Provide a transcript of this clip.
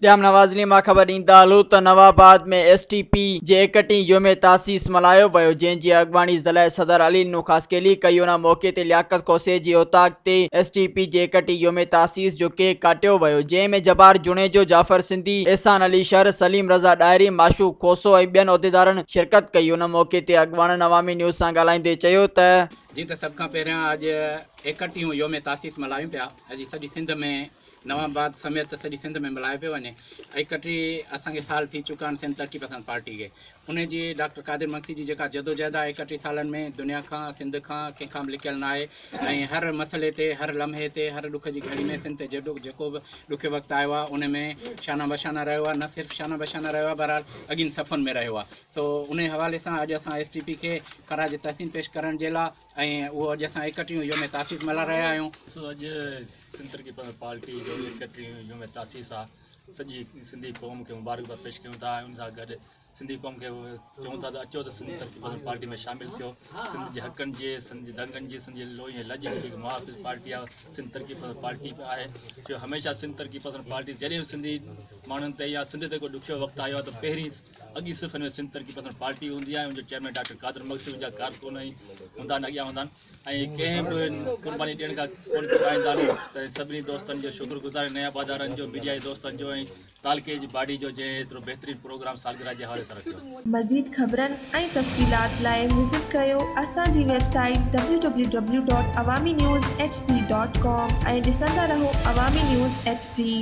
ڄام نواز علي مان خبر ڏيندا هلون ته نوآباد ۾ ايس ٽي پي جي ايڪٽيهين يوم تاسيس ملهايو ويو جنهن جي اڳواڻي ضلعي صدر علي نو خاصخيلي ڪئي ان موقعي تي لياقت کوسي جي اوطاق تي ايس ٽي پي جي ايڪٽيهين يوم تاسيس جو ڪيڪ ڪاٽيو ويو جنهن ۾ جبار جوڻيجو، جعفر سنڌي، احسان علي شر، سليم رضا ڏاهري، معشوق کوسو ۽ ٻين عهديدارن شرڪت ڪئي ان موقعي تي اڳواڻن عوامي نيوز سان ڳالهائيندي چيو ته. جيئن ته سڀ کان پهريان اڄ ايڪٽيهون يوم تاسيس ملهايون پيا اڄ سڄي سنڌ ۾ نوان آباد سميت سڄي سنڌ ۾ ملهايو پيو وڃي. 31 اسان کي سال ٿي چڪا آهن سنڌ ترقي پسند پارٽي کي. ان جي ڊاڪٽر قادر مگسي جي جيڪا جدوجهد آهي 31 سالن ۾ دنيا کان سنڌ کان ڪنهن کان به لڪيل ناهي ۽ هر مسئلي تي هر لمحي تي هر ڏک جي گهڙي ۾ سنڌ تي جيڏو جيڪو به ڏکيو وقت آيو آهي ان ۾ شانه بشانه رهيو آهي نه صرف شانه بشانه رهيو آهي بهرحال اڳين صفن ۾ رهيو آهي سو ان حوالي سان اڄ اسان ايس ٽي پي کي خراج تحسين پيش ڪرڻ جي لاء ۽ اهو اڄ اسان ايڪٽيهون يوم تاسيس ملهائي رهيا آهيون. ڏسو اڄ سنڌ ترقي پسند پارٽي جو ايڪٽيهون يوم تاسيس آ سڄي سنڌي قوم کي مبارڪباد پيش ڪيون ٿا ۽ ان سان گڏ سنڌي قوم کي چئون ٿا ته اچو ته سنڌ ترقي پسند پارٽي ۾ شامل ٿيو سنڌ جي حقن جي سنڌ جي دنگن جي سنڌ جي لوئي ۽ لڄ جي جيڪي محافظ پارٽي آ سنڌ ترقي پسند پارٽي به آهي جو هميشه سنڌ ترقي پسند پارٽي جڏهن به سنڌي ماڻهن تي يا سنڌ تي ڪو ڏکيو وقت آيو آ ته پهرين اڳين صفن ۾ سنڌ ترقي پسند پارٽي هوندي آهي ان جو چيئرمين ڊاڪٽر قادر مگسي ان جا ڪارڪن ۽ هوندا آهن اڳيان هوندا آهن ۽ ڪنهن به قرباني ڏيڻ کان ڪونه ڪيٻائيندا آهن ته سڀني دوستن جو شڪر گذار نيا بازارن جو ميڊيا جي دوستن جو ۽ تعلقي جي باڊي جو جنهن ايترو بهترين پروگرام سالگرهه جي حوالي سان رکيو. مزيد خبرن ۽ تفصيلات لاء وزٽ ڪريو اسان جي website W W W dot Awami news H D dot com ۽ ڏسندا رهو عوامي نيوز ايڇ ڊي.